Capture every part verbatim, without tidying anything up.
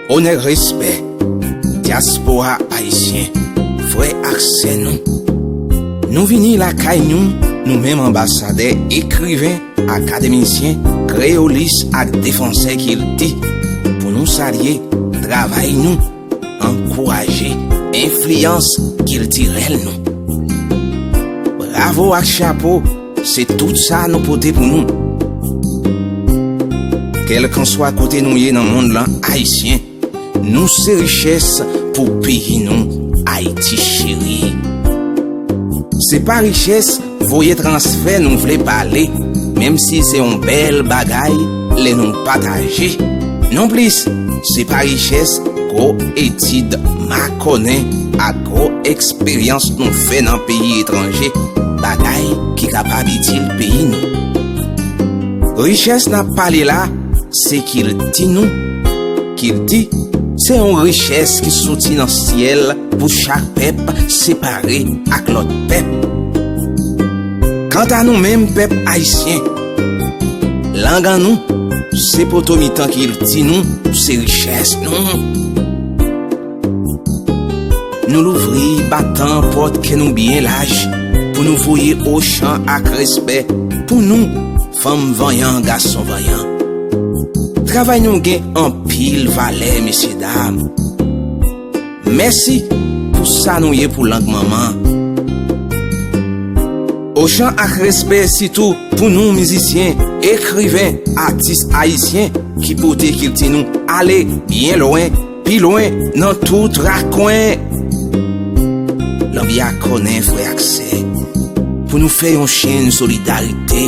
Onè, respè, dyaspora ayisyen, frè ak sè nou. Nou vini lakay nou, nou menm anbasadè, ekriven, akademisyen, kreyolis ak defansè kilti, pou nou salye travay nou, ankouraje enfliyans kiltirèl nou. Bravo ak chapo, se tout sa nou pote pou nou. Kèlkanswa kote nou ye nan mond lan, ayisyen, nou se richès pou peyi nou, Ayiti cheri. Se pa richès voye transfè nou vle pale, menm si se yon bèl bagay lè nou pataje. Nonplis, se pa richès gwo etid makònen ak gwo eksperyans nou fè nan peyi etranje, bagay ki kapab itil peyi nou. Richès n ap pale la, se kilti nou. Kilti, se yon richès ki soti nan syèl pou chak pèp separe ak lòt pèp. Kanta nou menm pèp ayisyen, lang an nou, se poto mitan kilti nou, se richès nou. Nou louvri batan pòt kè nou byen laj pou nou voye ochan ak respè pou nou, fanm vanyan, gason vanyan. Travay nou gen anpil valè, mesye dam. Mèsi pou sa nou ye pou lang manman. Ochan ak respè sitou pou nou mizisyen, ekriven, atis ayisyen ki pote kilti nou ale byen lwen, pi lwen nan tout rakwen. Lanbi a konnen, frè ak sè, pou nou fè yon chenn solidarite,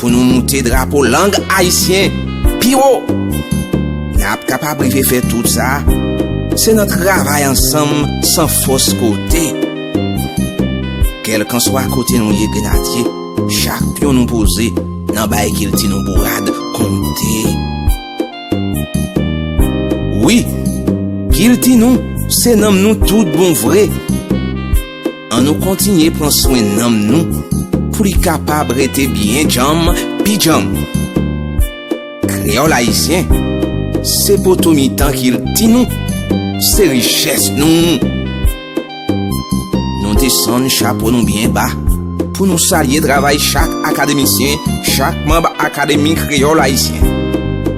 pou nou moute drapo lang ayisyen pi wo. N ap kapab rive fè tout sa, se nan travay ansanm san fòs kote. Kèlkanswa kote nou ye, grenadye, chak pyon nou poze nan bay kilti nou bourad konte. Wi, kilti nou se nanm nou tout bon vre. Annou kontinye pran swen nanm nou pou li kapab rete byen djanm, pi djanm. Kreyòl ayisyen, se poto mitan kilti nou, se richès nou. Nou desann chapo nou byen ba pou nou salye travay chak akademisyen, chak manm Akademi Kreyòl Ayisyen.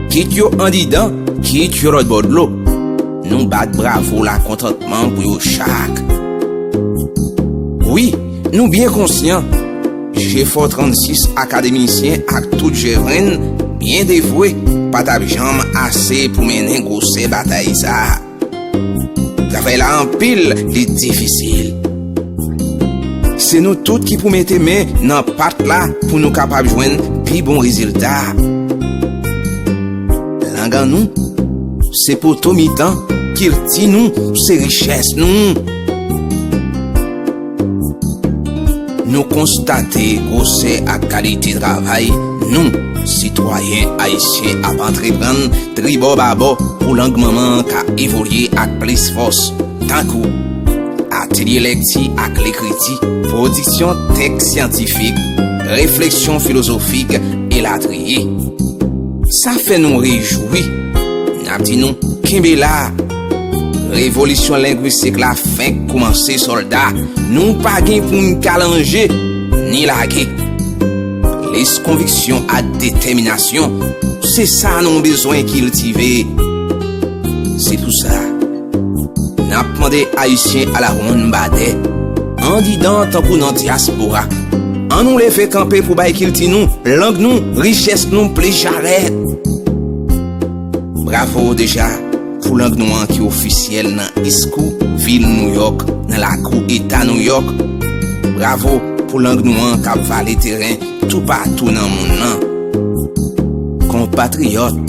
Kit yo andidan, kit yo lòtbò dlo, nou bat bravo lakontantman pou yo chak. Wi, nou byen konsyan, jefò trannsis akademisyen ak tout jèvrenn byen devwe pa t ap janm ase pou mennen gwosè batay sa a. Travay la anpil, li difisil. Se nou tout ki pou mete men nan pat la pou nou kapab jwenn pi bon rezilta. Lang an nou, se poto mitan kilti nou, se richès nou. Nou konstate gwosè ak kalite travay nou, sitwayen ayisyen, ap antreprann tribò babò pou lang manman an ka evolye ak plis fòs, tankou atelye lèkti ak lekriti, pwodiksyon tèks syantifik, refleksyon filozofik, elatriye. Sa fè nou rejwi. N ap di nou, kenbe la. Revolisyon lengwistik la fenk koumanse, sòlda. Nou pa gen pou n kalanje, ni lage. Plis konviksyon ak detèminasyon, se sa nou bezwen kiltive. Se pou sa, n ap mande Ayisyen alawonnbadè, andidan tankou nan dyaspora, annou leve kanpe pou bay kilti nou, lang nou, richès nou plis jarèt. Bravo deja pou lang nou an ki ofisyèl nan East Coast, vil Nouyòk, nan lakou Eta Nouyòk. Bravo pou lang nou an k ap vale teren toupatou nan mond lan. Konpatriyòt,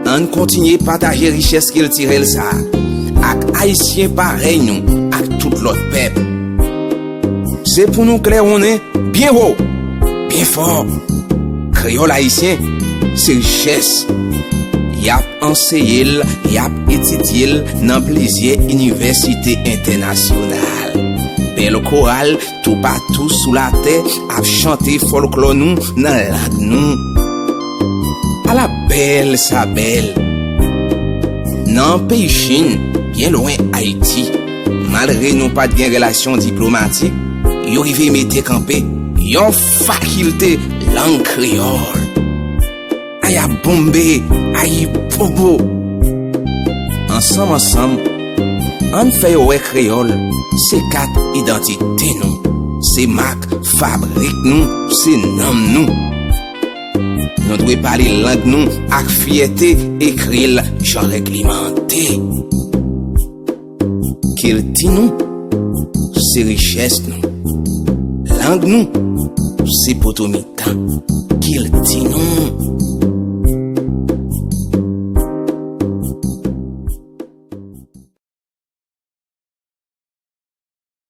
ann kontinye pataje richès kiltirèl sa a ak Ayisyen parèy nou ak tout lòt pèp. Se pou nou klèwonnen byen wo, byen fò. Kreyòl ayisyen, se richès. Y ap anseye l, y ap etidye l nan plizyè inivèsite entènasyonal. Bèl koral toupatou sou latè ap chante fòlklò nou nan lang nou. Ala bèl sa bèl! Nan peyi Chin, byen lwen Ayiti, malgre nou pa t gen relasyon diplomatik, yo rive mete kanpe yon fakilte lang kreyòl. Ayabonbe, ayibobo! Ansanm, ansanm, ann fè yo wè kreyòl se kat idantite nou, se mak fabrik nou, se nanm nou. Nou dwe pale lang nou ak fyète, ekri l jan règlemante. Kilti nou se richès nou. Lang nou se potomitan. Kilti nou